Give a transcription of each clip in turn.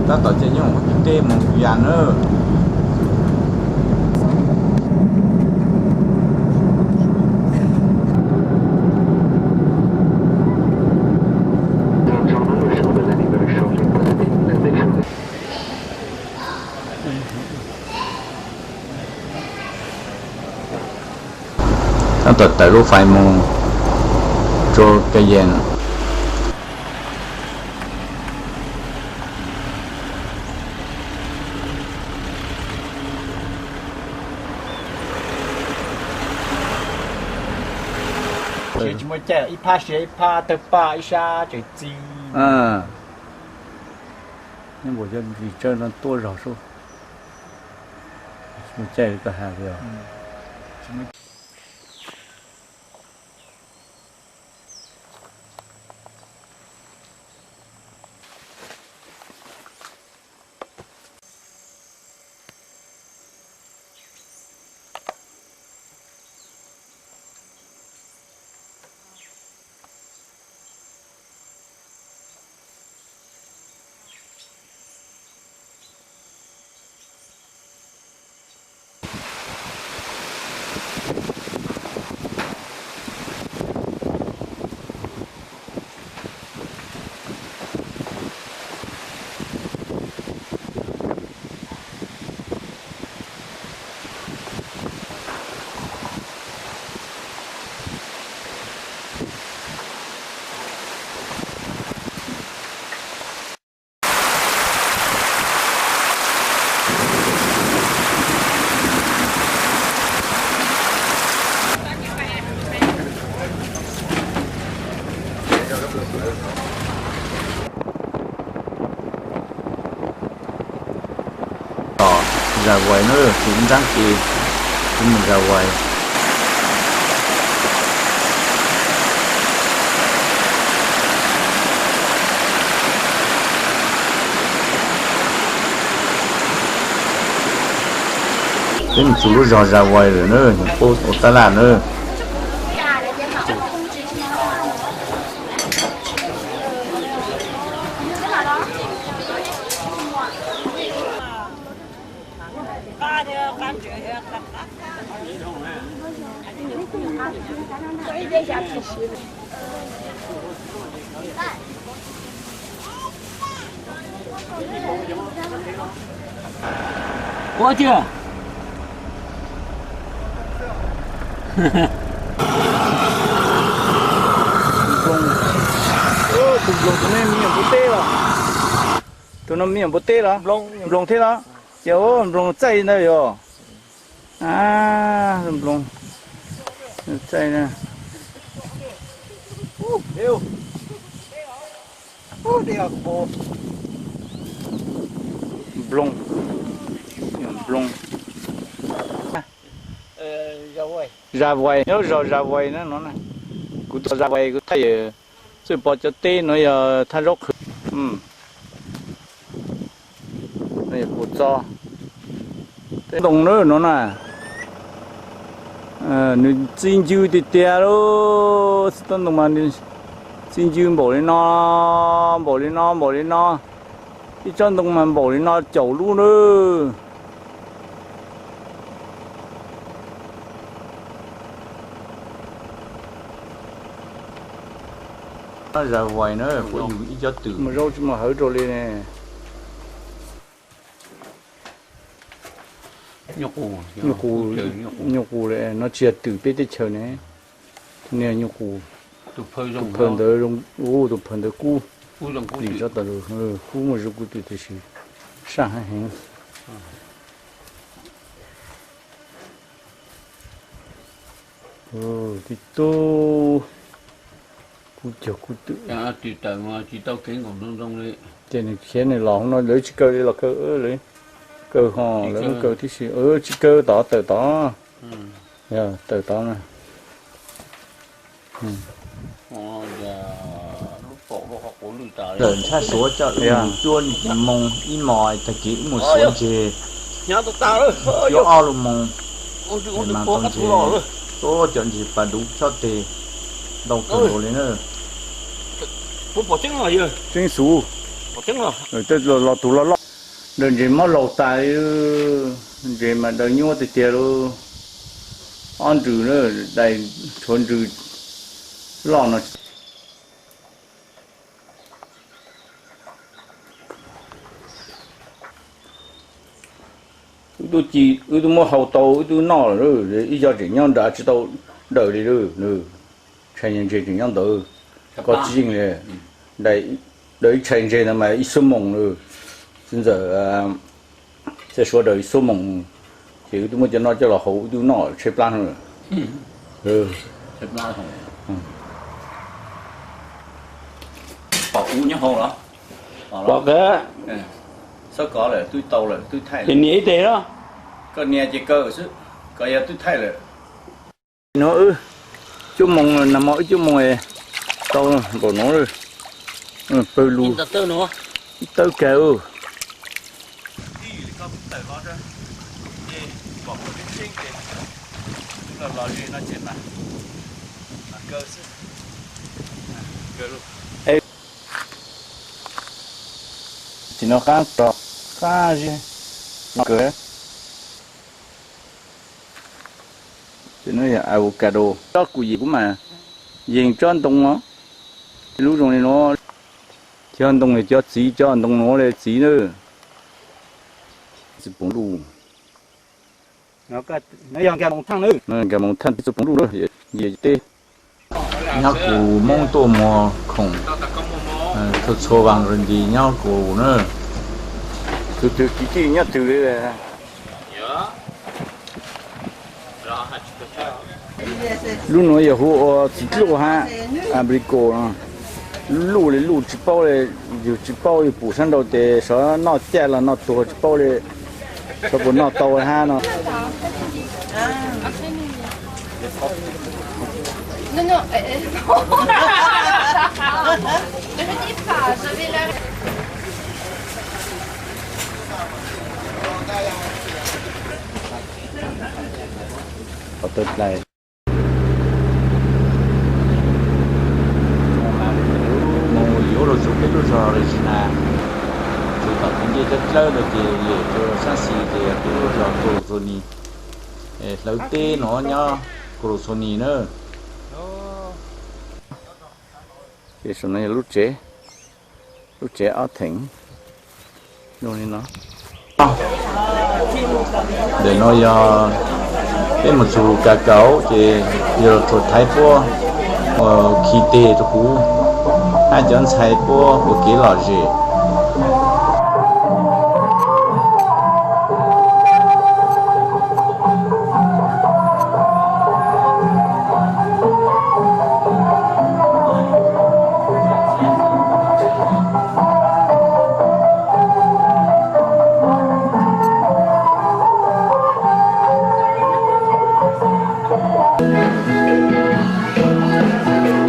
Tab tom ces nyob hauv teb mus yas na. Tab tom tawm lub fais mus rau Cayenne. Siav tsis muaj caij, ib phab siav ib phab tawg paj ib sab tseem txi. Nyob npaum cov vim tsawg no tuaj zog sub. Tsis muaj caij li koj hais li os. Tom Zas Vais na, tus nrab ke, kuv mus Zas Vais. Peb mus txog lub zos Zas Vais lawm na, tus pab ua tab laj na. Ua tiag. Tus nploos, tus no me nyuam npua teb los? Tus no me nyuam npua teb los? Nploos thiab los? Ces nploos txaij ntawd yog. Nploos txaij na. Nploos, nploos. Zas Vais, nyob zos Zas Vais na no na. Kuv tuaj Zas Vais kuv thaij, txawj pom cov teb no yog thaj zaub qhwv. Kuv txo teb ntoo na no na. Nws txi ncw tiag tiag lauj, txi teb ntoo mas nws txi ncw npaum li no, npaum li no, npaum li no. Ib tsob ntoo mas npaum li no caum lub na. Zas Vais na, puab yug ib co twm. Mus zaub tsis mus hawv rau li ne. Nyuj qus, nyuj qus li no tsis yog twm peb teb chaws ne. Niag nyuj qus, tus phawj ntawd, tus phawj ntawd kub, kub muaj zoo kub twm tiam sis saj heev heev. Tib tug kub cog kub twm. Ces nws khiav nws los hauv no lawv tsis kaw li los kaw, lawv kaw ho lawv muab kaw tib si, tsis kaw tod tawm tod, tawm tod na. Lawm ntshai suav coj wb mus cuab ntsis moo ib mos tag kis wb mus suav ntseg, cuab ob lub moo, mas tau ntseg, tuab cov ntseg pas duv chob teg, ntau kawg nkaus li na. Tseeb xus. Tej los tus loj loj, daws ntses mob laus tas li, ntses mas daws nyuaj tiag tiag li. Ob nrws na, dais tshuav nrws loj no. Wb tub ci, wb tub muab hau tau, wb tub noj lawm, ib co tseem nyob nrad tsis tau daws li lawm. Tshais ntses tseem nyob ntawd, koj tsis yeej li. Daws ib tshais ntses ntawd mas ib xuab moos lawm. Txiv ntxawm, txawj suav daws ib xuab moos, ces wb tub muab cov no coj los hau, wb tub noj tsheb plab no. Pom kuv nyob hauv los? Pom kawg. Xav kov lawm, twb tau lawm, twb thaij lawm. Ces nias ib teg los? Koj nias ces kaw xwb, kov yog twb thaij lawm. Nuav wb cuaj moos, nag hmo wb cuaj moos tau npaum nuav. Pawg lug tawb kawg. Tsis no qab tso, qab zib no kawg. Ces no yog avocado. Tsob kuv yim kuv mas yees tsob ntoo os. Lub zoo li no, cov ntoo cov txiv, cov ntoo nuav li txiv na. Txiv poom luj. Nkag moos thaaj txiv poom luj na, nce teb. Nyob kuv Moob tuaj muag khoom txhua txhua vaas nti nyob kuv na. Tug twg kiv tij nyob twg li. Lub nuav yog hu ua txiv dluj hab, abrico no. Luj li luj tsis paub li, yug tsis paub, yug pum sab nraud tes xyov noj caj los noj tuag tsis paub li, xyov puas noj tau hab no. Mus yuav rau txug peb lub zog le tsis na, txug tom tus ncej dlawb dlawb ntawd ces lem rau sab xis ces yog peb lub zog California, hlawv teb nuav nyob California na. Ces saum no yog lub tsev, lub tsev ob theem zoo li no. Ntawm no yog peb mus txug kas kaus ces yog los rhuav thaiv puab ua khi teg rau kuv hab cov ntxhais puab ua kev lom zem.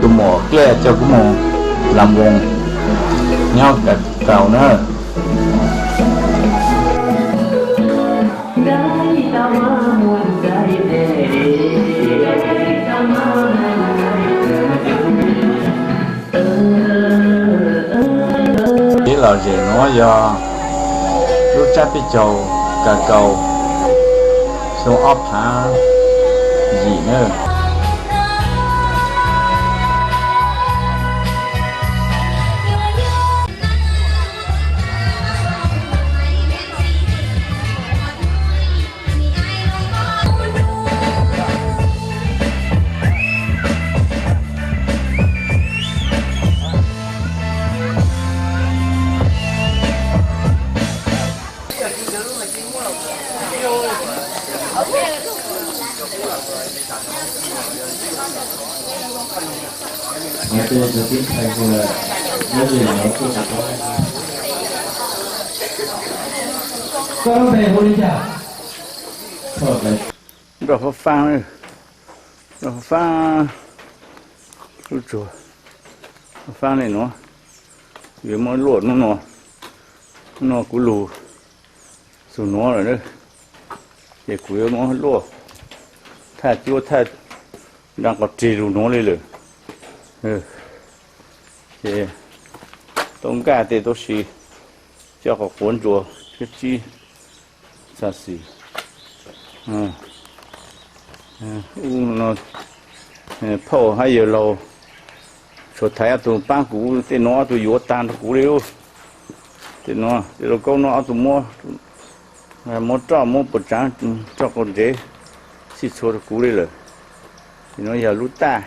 Tus muam Dlej coj kuv mus lam voos nyob kas kaus na. Kev lom zem nuav yog lub tsab peb caug kas kaus xyoo ob phav yim na. Nroj fab faab, nroj fab faab, lub tsuag faab li nuav. Kuv yuav muab luaj nub nua, nub nua kuv lug txug nuav lawm, ces kuv yuav muab luaj thaj cuab thaj nra qhov rig lug nuav li lawm. Ces tau nkaj tes tau si. Coj qhov quav ntsuas thiab tsib txog xis. Ub no, phauj hab yawg laus tshuav thaiv ob tug paab kuv, tej nuav ob tug yuav taag nrho kuv li. Tej nuav tej lauj kaub nuav ob tug muab, muab roj muab puas tsaav, roj qau ntsev, txhij txhua rua kuv li lawm. Tej nuav yog lub taj,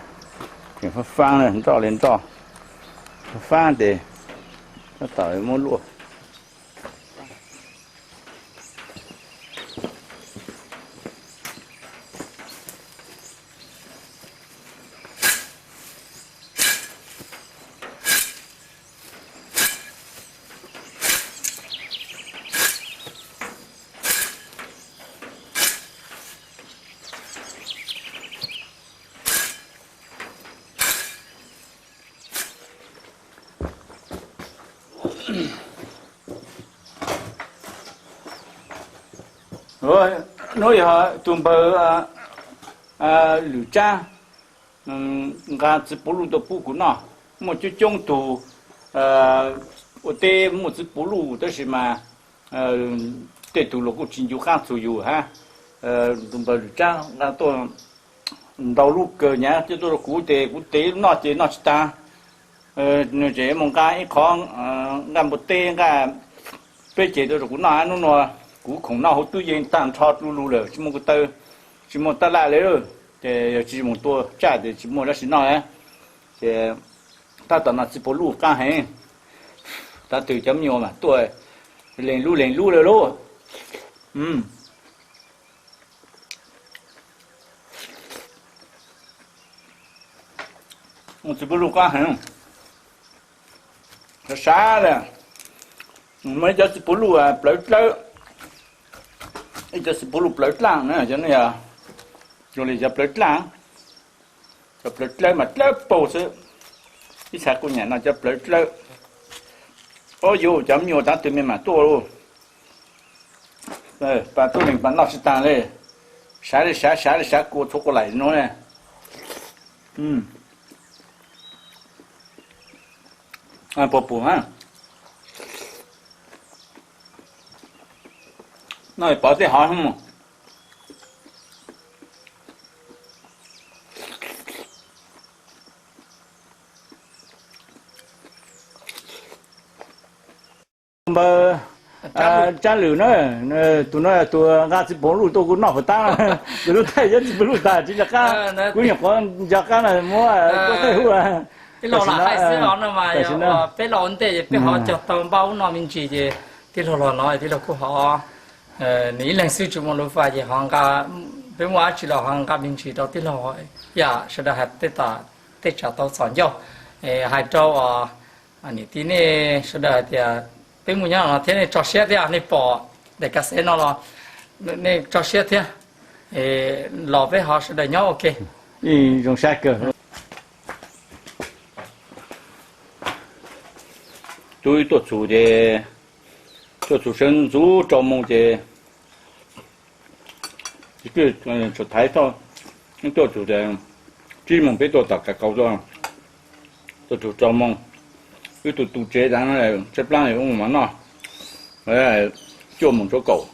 tseem faab faab, nroj li nroj, faab faab tes tab tom muab luaj. Nuav yog tug npawg Lwm Tsab nqa txiv puv luj tuaj pub kuv noj. Muaj coob coob tug ua teb muaj txiv puv luj tab sis mas tej tug luag kuj tsis ncu qaab txug yus hab. Tug npawg Lwm Tsab nqa tuaj ntau lub kawg nyab coj tuaj rau kuv tes kuv tes noj ces noj tsis taag. Nws tseem mus nqa ib qhov, nqaj npua teb, nqaj peb ceg tuaj rau kuv noj. Nub nua kuv khoom noj hauv tub yees taag nrho du lug lawm, tsis muaj ko taw, tsis muaj taj laj li. Ces yog tsis mus tua tsaj ces tsis muaj dab tsi noj. Ces tab tom noj txiv puv luj qaab heev. Thaum twg cov me nyuam mas tuaj lees lub lees lub lawm lauj. Txiv puv luj qaab heev. Sab sab le, muaj ib cov txiv puv luj plawv dlawb, ib cov txiv puv luj plawv dlaaj na, cov no yog, zoo li cov plawv dlaaj, cov plawv dlawb mas dlawb paug xwb. Ib txha kuv nyam no cov plawv dlawb. Ob yus cov me nyuam thaum twg me mam tuaj lauj. Pas tub lees pas noj tsis taag li. Sav li sav, sav li sav, kua txhua kua laim nuav. Puas pum na. Noj pov tej hov. Npawg Tsab Lwm na, tug no tug nqa txiv puv luj tuaj kuv noj puas taab. Kuv lub thaij cov txiv puv luj tag tsis nco qab, kuv nyuam qhuav nco qab na muab tuaj thaij hub. Peb los ua ntej peb ho cog tau npaj ub no me ntsis ces tij laug los no tij laug kuj ho, nws ib leeg xwb tsis muaj lub fais ces ho nqa, peb muaj dab tsi los ho nqa me ntsis rau tij laug. Yam sawv daws hais tej tsav tau txom ncauj, hais rau niam tij nej sawv daws hais tias peb mus nyob no thiab nej tso siab thiab, nej pom daim kas xev no los nej tso siab thiab, los peb ho sawv daws nyob ua ke. Zoo sab kawg. Tub tuaj txug ces, tuaj txug sawv ntxuv rau moos ces, tsis, tsuas thaiv txog, tuaj txug tsib moos peb tuaj tom kav kaus tuaj, tuaj txug rau moos, wb tu tu tsev tas tshaib plab ua mov noj, cuaj moos tsuav kaum.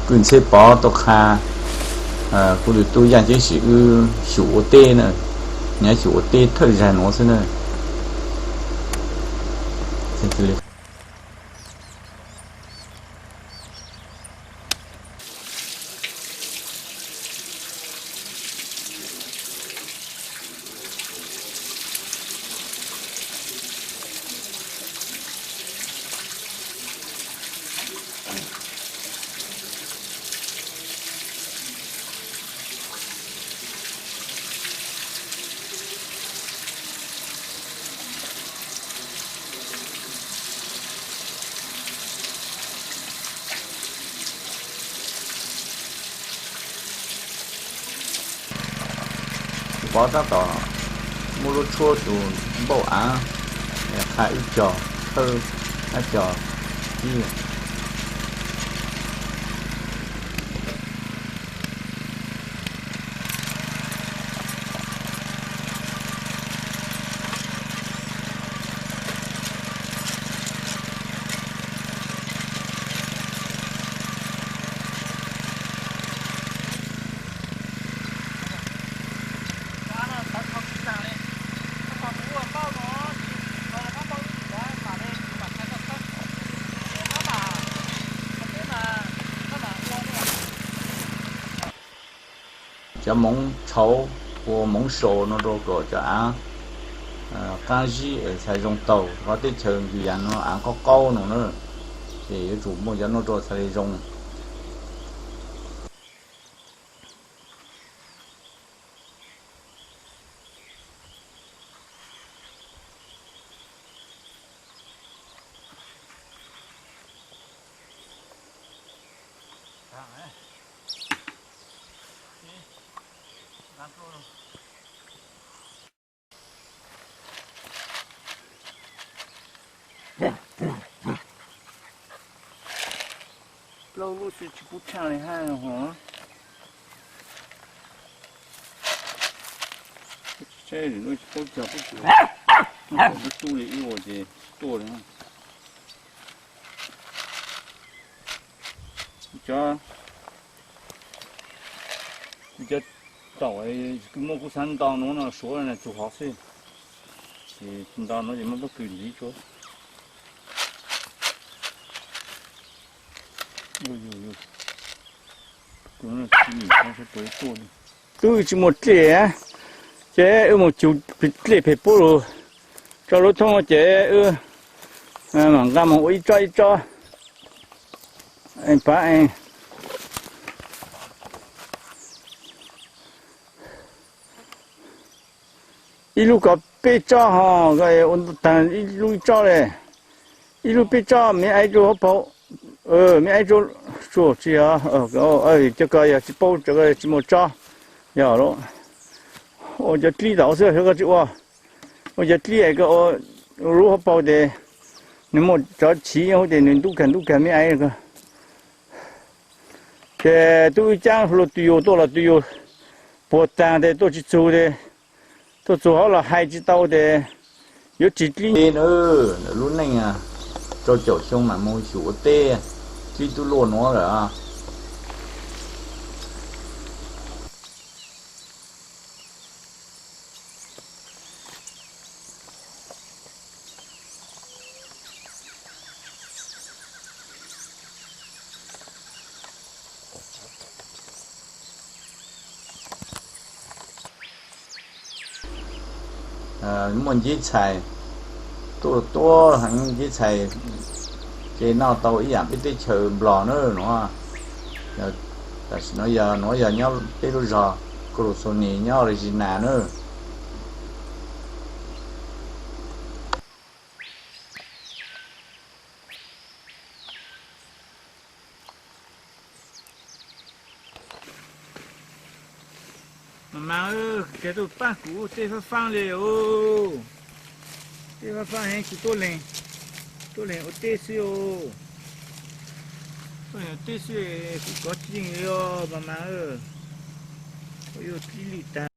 Kuv ntxheb Pov tau qha, kuv lwm tub Yaj Ceeb Sim wb xyum ua teb na, nyob xyum ua teb thawj zag nuav xwb na. Pov tab tom muaj lub tshuab tus npauj av, qha wb cog, thawb, ab cog ib. Cov moov tshauv ua moov sau no rau kom cov av qaab zib es txhais zoo taug. Qhov teb chaws Yus Yas no av qaub qaub no na, ces yuav tsum muaj cov nuav rau txhais li zoo. Plaub lub xwb tsis pub tshaj li hab ho. Tsis paub cog, tub li ib ua ces tuaj li. Cov, cov taum muaj kuv xaav nto nuav no suav txug hov xwb, ces nto nuav ces muaj pob kws ntxiv tsuav. Tub tsis muaj dlej, ces wb mus cug dlej pem pub lug rau lub thoob ces wb mam nqa mus ua ib tsob ib tsob. Pab, ib lub ko peb tsob ho, ua taag ib lub ib tsob le. Ib lub peb tsob, meb aib rau huab paug, meb aib rau, tsis yog, cov ko yog tsis paub, cov ko tsis muaj tsob, yog ua cov dlib tom xwb, ko tsis ua, ua cov dlib es ko ua lub huab paug tes nws muaj cov chiv huv tes nws ntub kag ntub kag meb aib ko. Ces tub wb caab hluas tus yus tuaj los tus yus puag taag tes tuaj tsis txug tes, tuaj txug hov los hais tsis tau tes yuav tsis dlib. Lub neej rau caum xyoo mam mus xyum ua teb, dlib tub luaj nuav lawm. Muaj nceb txhais, tuaj tuaj heev nceb txhais, ces noj tau ib yaam peb teb chaws Nplog na nuav. Tam sim no yog nuav yog nyob peb lub zog Kaus Lus Xus Nis nyob Louisiana na. Mas mas, kag tuaj paab kuv tej faab faab le os. Tej faab faab heev, kuv tuaj leeg ua teb xwb os. Tuaj leeg ua teb xwb, kuv kov tsis yeej li os mas mas. Ua yuav dlib li tag.